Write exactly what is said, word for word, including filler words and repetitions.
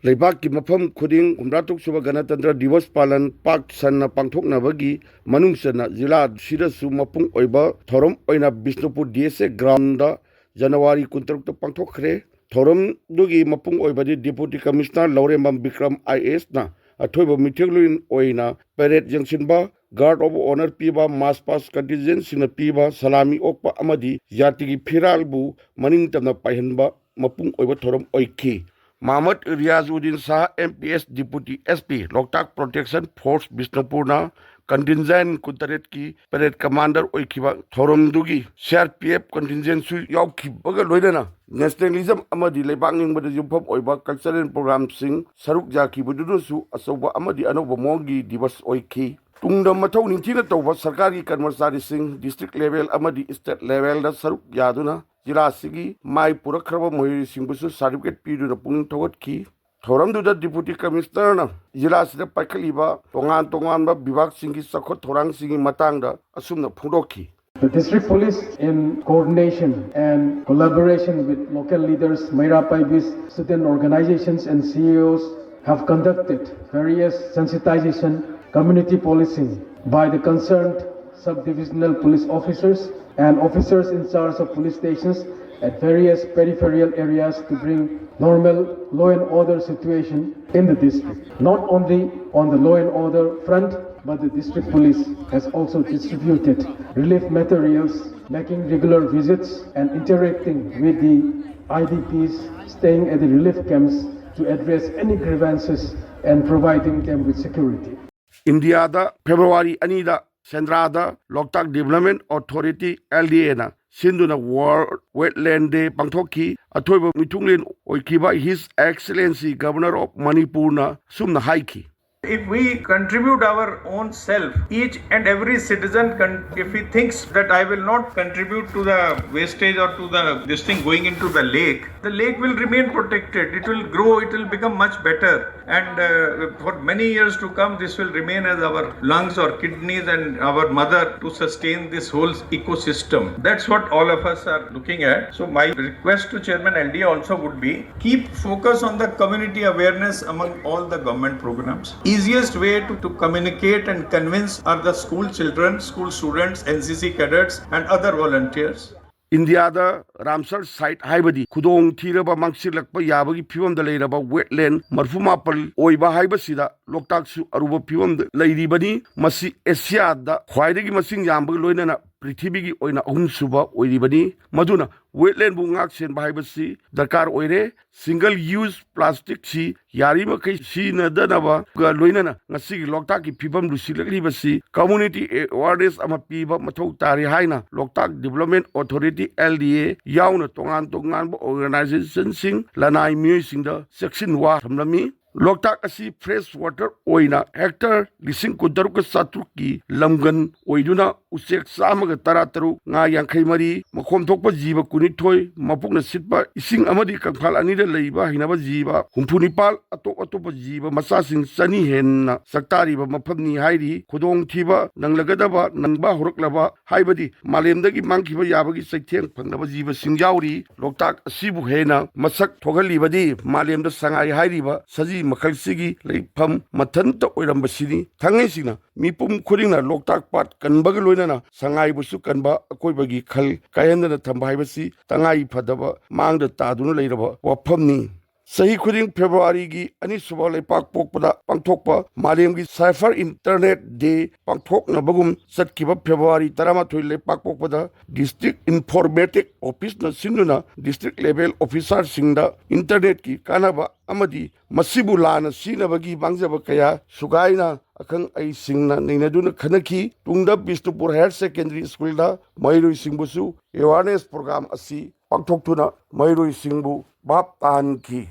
ꯂꯩꯕꯥꯛꯀꯤ ꯃꯐꯝ ꯈꯨꯗꯤꯡ ꯍꯨꯝꯗ꯭ꯔꯥ ꯇꯔꯨꯛ ꯁꯨꯕ ꯒꯅꯇꯟꯇ꯭ꯔ ꯗꯤꯋꯁ ꯄꯥꯂꯟ ꯄꯥꯛ ꯁꯟꯅ ꯄꯥꯡꯊꯣꯛꯅꯕꯒꯤ ꯃꯅꯨꯡ ꯆꯟꯅ ꯖꯤꯂꯥꯁꯤꯗꯁꯨ ꯃꯄꯨꯡ ꯑꯣꯏꯕ ꯊꯧꯔꯝ ꯑꯣꯏꯅ Bishnupur D S A ground ꯖꯅꯋꯥꯔꯤ ꯀꯨꯟꯇꯔꯨꯛꯇ ꯄꯥꯡꯊꯣꯛꯈ꯭ꯔꯦ꯫ ꯊꯧꯔꯝꯗꯨꯒꯤ ꯃꯄꯨꯡ ꯑꯣꯏꯕꯗꯤ deputy commissioner Laurembam Bikram I A S ꯅ ꯑꯊꯣꯏꯕ ꯃꯤꯊꯦꯡꯂꯣꯏ ꯑꯣꯏꯅ ꯄꯦꯔꯦꯗ ꯌꯦꯡꯁꯤꯟꯕ, ꯒꯥꯔꯗ ꯑꯣꯐ ꯑꯣꯅꯔ ꯄꯤꯕ, ꯃꯥꯔꯆ ꯄꯥꯁ ꯀꯟꯇꯤꯟꯖꯦꯟꯁꯤꯡꯅ ꯄꯤꯕ, ꯁꯂꯥꯃꯤ ꯑꯣꯛꯄ ꯑꯃꯗꯤ ꯖꯥꯇꯤꯒꯤ ꯐꯤꯔꯥꯜꯕꯨ ꯃꯅꯤꯡ ꯇꯝꯅ ꯄꯥꯏꯍꯟꯕ ꯃꯄꯨꯡ ꯑꯣꯏꯕ ꯊꯧꯔꯝ ꯑꯣꯏꯈꯤ꯫ Mohammad Riyazuddin Shah, M P S, Deputy S P, Loktak protection force ꯕꯤꯁꯅꯨꯄꯨꯔꯅ ꯀꯟꯇꯤꯟꯖꯦꯟ ꯀꯨꯟꯇꯔꯦꯠꯀꯤ ꯄꯦꯔꯦꯗ ꯀꯃꯥꯟꯗꯔ ꯑꯣꯏꯈꯤꯕ꯫ ꯊꯧꯔꯝꯗꯨꯒꯤ C R P F ꯀꯟꯇꯤꯟꯖꯦꯟꯁꯨ ꯌꯥꯎꯈꯤꯕꯒ ꯂꯣꯏꯅꯅ ꯅꯦꯁꯅꯦꯂꯤꯖꯝ ꯑꯃꯗꯤ ꯂꯩꯕꯥꯛ ꯅꯤꯡꯕꯗ ꯌꯨꯝꯐꯝ ꯑꯣꯏꯕ ꯀꯜꯆꯔꯦꯜ ꯄ꯭ꯔꯣꯒ꯭ꯔꯥꯝꯁꯤꯡ ꯁꯔꯨꯛ ꯌꯥꯈꯤꯕꯗꯨꯅꯁꯨ ꯑꯆꯧꯕ ꯑꯃꯗꯤ ꯑꯅꯧꯕ ꯃꯑꯣꯡꯒꯤ ꯗꯤꯕꯁ ꯑꯣꯏꯈꯤ꯫ ꯇꯨꯡꯗ ꯃꯊꯧ ꯅꯤꯡꯊꯤꯅ ꯇꯧꯕ ꯁꯔꯀꯥꯔꯒꯤ ꯀꯔꯃꯆꯥꯔꯤꯁꯤꯡ district level ꯑꯃꯗꯤ state levelꯗ ꯁꯔꯨꯛ ꯌꯥꯗꯨꯅ ꯖꯤꯂꯥ ꯑꯁꯤꯒꯤ ꯃꯥꯏ ꯄꯨꯔꯛꯈ꯭ꯔꯕ ꯃꯍꯩꯔꯣꯏꯁꯤꯡꯕꯨꯁꯨ certificate ꯄꯤꯗꯨꯅ ꯄꯨꯛꯅꯤꯡ ꯊꯧꯒꯠꯈꯤ꯫ ꯊꯧꯔꯝꯗꯨꯗ Deputy Commissionerꯅ ꯖꯤꯂꯥ ꯑꯁꯤꯗ ꯄꯥꯏꯈꯠꯂꯤꯕ ꯇꯣꯉꯥꯟ ꯇꯣꯉꯥꯟꯕ ꯕꯤꯚꯥꯒꯁꯤꯡꯒꯤ ꯆꯥꯎꯈꯠ ꯊꯧꯔꯥꯡꯁꯤꯡꯒꯤ ꯃꯇꯥꯡꯗ ꯑꯁꯨꯝꯅ ꯐꯣꯡꯗꯣꯛꯈꯤ꯫ The district police, in coordination and collaboration with local leaders, Meira Paibis, student organizations and C E Os, have conducted various sensitization, community policing by the concerned sub-divisional police officers and officers in charge of police stations at various peripheral areas to bring normal law and order situation in the district. Not only on the law and order front, but the district police has also distributed relief materials, making regular visits and interacting with the I D Ps staying at the relief camps to address any grievances and providing them with security. ꯏꯟꯗꯤꯌꯥꯗ February ꯑꯅꯤꯗ ꯁꯦꯟꯗ꯭ꯔꯥꯗ ꯂꯣꯛꯇꯥꯛ Development Authority, L D Aꯅ ꯁꯤꯟꯗꯨꯅ World Wetland Day ꯄꯥꯡꯊꯣꯛꯈꯤ꯫ ꯑꯊꯣꯏꯕ ꯃꯤꯊꯨꯡꯂꯦꯟ ꯑꯣꯏꯈꯤꯕ His Excellency Governor of Manipurꯅ ꯑꯁꯨꯝꯅ ꯍꯥꯏꯈꯤ꯫ If we contribute our own self, each and every citizen, con- if he thinks that I will not contribute to the wastage or to the this thing going into the lake, the lake will remain protected. It will grow. It will become much better. And uh, for many years to come, this will remain as our lungs or kidneys and our mother to sustain this whole ecosystem. That's what all of us are looking at. So, my request to Chairman L D A also would be, keep focus on the community awareness among all the government programs. Easiest way to, to communicate and convince are the school children, school students, N C C cadets, and other volunteers. ꯏꯟꯗꯤꯌꯥꯗ ꯔꯥꯝꯁꯔ side ꯍꯥꯏꯕꯗꯤ ꯈꯨꯗꯣꯡ ꯊꯤꯔꯕ ꯃꯥꯡꯁꯤꯜꯂꯛꯄ ꯌꯥꯕꯒꯤ ꯐꯤꯕꯝꯗ ꯂꯩꯔꯕ ꯋꯦꯠꯂꯦꯟ ꯃꯔꯤꯐꯨ ꯃꯥꯄꯜ ꯑꯣꯏꯕ ꯍꯥꯏꯕꯁꯤꯗ ꯂꯣꯛꯇꯥꯛꯁꯨ ꯑꯔꯨꯕ ꯐꯤꯕꯝꯗ ꯂꯩꯔꯤꯕꯅꯤ꯫ ꯃꯁꯤ ꯑꯦꯁꯤꯌꯥꯗ ꯈ꯭ꯋꯥꯏꯗꯒꯤ ꯃꯁꯤꯡ ꯌꯥꯝꯕꯒ ꯂꯣꯏꯅꯅ ꯄ꯭ꯔꯤꯊꯤꯕꯤꯒꯤ ꯑꯣꯏꯅ ꯑꯍꯨꯝꯁꯨꯕ ꯑꯣꯏꯔꯤꯕꯅꯤ꯫ ꯃꯗꯨꯅ ꯋꯦꯠꯂꯦꯟꯕꯨ ꯉꯥꯛ ꯁꯦꯟꯕ ꯍꯥꯏꯕꯁꯤ ꯗꯔꯀꯥꯔ ꯑꯣꯏꯔꯦ꯫ ꯁꯤꯡꯒꯜ ꯌꯨꯁ ꯄ꯭ꯂꯥꯁꯇꯤꯛꯁꯤ ꯌꯥꯔꯤꯃꯈꯩ ꯁꯤꯖꯤꯟꯅꯗꯅꯕꯒ ꯂꯣꯏꯅꯅ ꯉꯁꯤꯒꯤ ꯂꯣꯛꯇꯥꯛꯀꯤ ꯐꯤꯕꯝ ꯂꯨꯁꯤꯜꯂꯛꯂꯤꯕꯁꯤ ꯀꯝꯃꯨꯅꯤꯇꯤ ꯑꯦꯋꯥꯔꯅꯦꯁ ꯑꯃ ꯄꯤꯕ ꯃꯊꯧ ꯇꯥꯔꯤ ꯍꯥꯏꯅ Loktak development authority, L D A, ꯌꯥꯎꯅ ꯇꯣꯉꯥꯟ ꯇꯣꯉꯥꯟꯕ ꯑꯣꯔꯒꯅꯥꯏꯖꯦꯁꯟꯁꯤꯡ, ꯂꯅꯥꯏ ꯃꯤꯑꯣꯏꯁꯤꯡꯗ ꯆꯦꯛꯁꯤꯟ ꯋꯥ ꯊꯝꯂꯝꯃꯤ꯫ ꯂꯣꯛꯇꯥꯛ ꯑꯁꯤ ꯐ꯭ꯔꯦꯁ ꯋꯥꯇꯔ ꯑꯣꯏꯅ ꯍꯦꯛꯇꯔ ꯂꯤꯁꯤꯡ ꯀꯨꯟꯇꯔꯨꯛꯀ ꯆꯥꯇ꯭ꯔꯨꯛꯀꯤ ꯂꯝꯒꯟ ꯑꯣꯏꯗꯨꯅ ꯎꯆꯦꯛ ꯆꯥꯝꯃꯒ ꯇꯔꯥꯇꯔꯨꯛ, ꯉꯥ ꯌꯥꯡꯈꯩ ꯃꯔꯤ, ꯃꯈꯣꯝ ꯊꯣꯛꯄ ꯖꯤꯕ ꯀꯨꯟꯅꯤꯊꯣꯏ, ꯃꯄꯨꯛꯅ ꯁꯤꯠꯄ ꯏꯁꯤꯡ ꯑꯃꯗꯤ ꯀꯪꯐꯥꯜ ꯑꯅꯤꯗ ꯂꯩꯕ ꯍꯩꯅꯕ ꯖꯤꯕ ꯍꯨꯝꯐꯨ ꯅꯤꯄꯥꯜ, ꯑꯇꯣꯞ ꯑꯇꯣꯞꯄ ꯖꯤꯕ ꯃꯆꯥꯁꯤꯡ ꯆꯅꯤ ꯍꯦꯟꯅ ꯆꯥꯛꯇꯥꯔꯤꯕ ꯃꯐꯝꯅꯤ ꯍꯥꯏꯔꯤ꯫ ꯈꯨꯗꯣꯡꯊꯤꯕ ꯅꯪꯂꯒꯗꯕ, ꯅꯪꯕ ꯍꯧꯔꯛꯂꯕ ꯍꯥꯏꯕꯗꯤ ꯃꯥꯂꯦꯝꯗꯒꯤ ꯃꯥꯡꯈꯤꯕ ꯌꯥꯕꯒꯤ ꯆꯩꯊꯦꯡ ꯐꯪꯂꯕ ꯖꯤꯕꯁꯤꯡ ꯌꯥꯎꯔꯤ꯫ ꯂꯣꯛꯇꯥꯛ ꯑꯁꯤꯕꯨ ꯍꯦꯟꯅ ꯃꯁꯛ ꯊꯣꯛꯍꯜꯂꯤꯕꯗꯤ ꯃꯥꯂꯦꯝꯗ ꯁꯉꯥꯏ ꯍꯥꯏꯔꯤꯕ ꯁꯖꯤ ꯃꯈꯜꯁꯤꯒꯤ ꯂꯩꯐꯝ ꯃꯊꯟꯇ ꯑꯣꯏꯔꯝꯕꯁꯤꯅꯤ꯫ ꯊꯥꯡꯉꯩꯁꯤꯡꯅ ꯃꯤꯄꯨꯝ ꯈꯨꯗꯤꯡꯅ ꯂꯣꯛꯇꯥꯛ ꯄꯥꯠ ꯀꯟꯕꯒ ꯂꯣꯏꯅꯅ ꯁꯉꯥꯏꯕꯨꯁꯨ ꯀꯟꯕ, ꯑꯀꯣꯏꯕꯒꯤ ꯈꯜ ꯀꯥꯏꯍꯟꯗꯅ ꯊꯝꯕ ꯍꯥꯏꯕꯁꯤ ꯇꯉꯥꯏ ꯐꯗꯕ ꯃꯥꯡꯗ ꯇꯥꯗꯨꯅ ꯂꯩꯔꯕ ꯋꯥꯐꯝꯅꯤ꯫ ꯆꯍꯤ ꯈꯨꯗꯤꯡ ꯐꯦꯕ꯭ꯔꯨꯋꯥꯔꯤꯒꯤ ꯑꯅꯤꯁꯨꯕ ꯂꯩꯄꯥꯛ ꯄꯣꯛꯄꯗ ꯄꯥꯡꯊꯣꯛꯄ ꯃꯥꯂꯦꯝꯒꯤ ꯁꯥꯏꯐꯔ ꯏꯟꯇꯔꯅꯦꯠ ꯗꯦ ꯄꯥꯡꯊꯣꯛꯅꯕꯒꯨꯝ ꯆꯠꯈꯤꯕ ꯐꯦꯕ꯭ꯔꯨꯋꯥꯔꯤ ꯇꯔꯥꯃꯥꯊꯣꯏ ꯂꯩꯄꯥꯛ ꯄꯣꯛꯄꯗ ꯗꯤꯁꯇ꯭ꯔꯤꯛ ꯏꯟꯐꯣꯔꯃꯦꯇꯤꯛ ꯑꯣꯐꯤꯁꯅ ꯁꯤꯟꯗꯨꯅ ꯗꯤꯁꯇ꯭ꯔꯤꯛ ꯂꯦꯚꯦꯜ ꯑꯣꯐꯤꯁꯥꯔꯁꯤꯡꯗ ꯏꯟꯇꯔꯅꯦꯠꯀꯤ ꯀꯥꯟꯅꯕ ꯑꯃꯗꯤ ꯃꯁꯤꯕꯨ ꯂꯥꯟꯅ ꯁꯤꯖꯤꯟꯅꯕꯒꯤ ꯃꯥꯡꯖꯕ ꯀꯌꯥ ꯁꯨꯒꯥꯏꯅ ꯑꯈꯪ ꯑꯍꯩꯁꯤꯡꯅ ꯅꯩꯅꯗꯨꯅ ꯈꯟꯅꯈꯤ꯫ ꯇꯨꯡꯗ ꯕꯤꯁꯅꯨꯄꯨꯔ ꯍꯥꯌꯔ ꯁꯦꯀꯦꯟꯗꯔꯤ ꯁ꯭ꯀꯨꯜꯗ ꯃꯍꯩꯔꯣꯏꯁꯤꯡꯕꯨꯁꯨ ꯑꯦꯋꯥꯔꯅꯦꯁ ꯄ꯭ꯔꯣꯒ꯭ꯔꯥꯝ ꯑꯁꯤ ꯄꯥꯡꯊꯣꯛꯇꯨꯅ ꯃꯍꯩꯔꯣꯏꯁꯤꯡꯕꯨ ꯚꯥꯞ ꯇꯥꯍꯟꯈꯤ꯫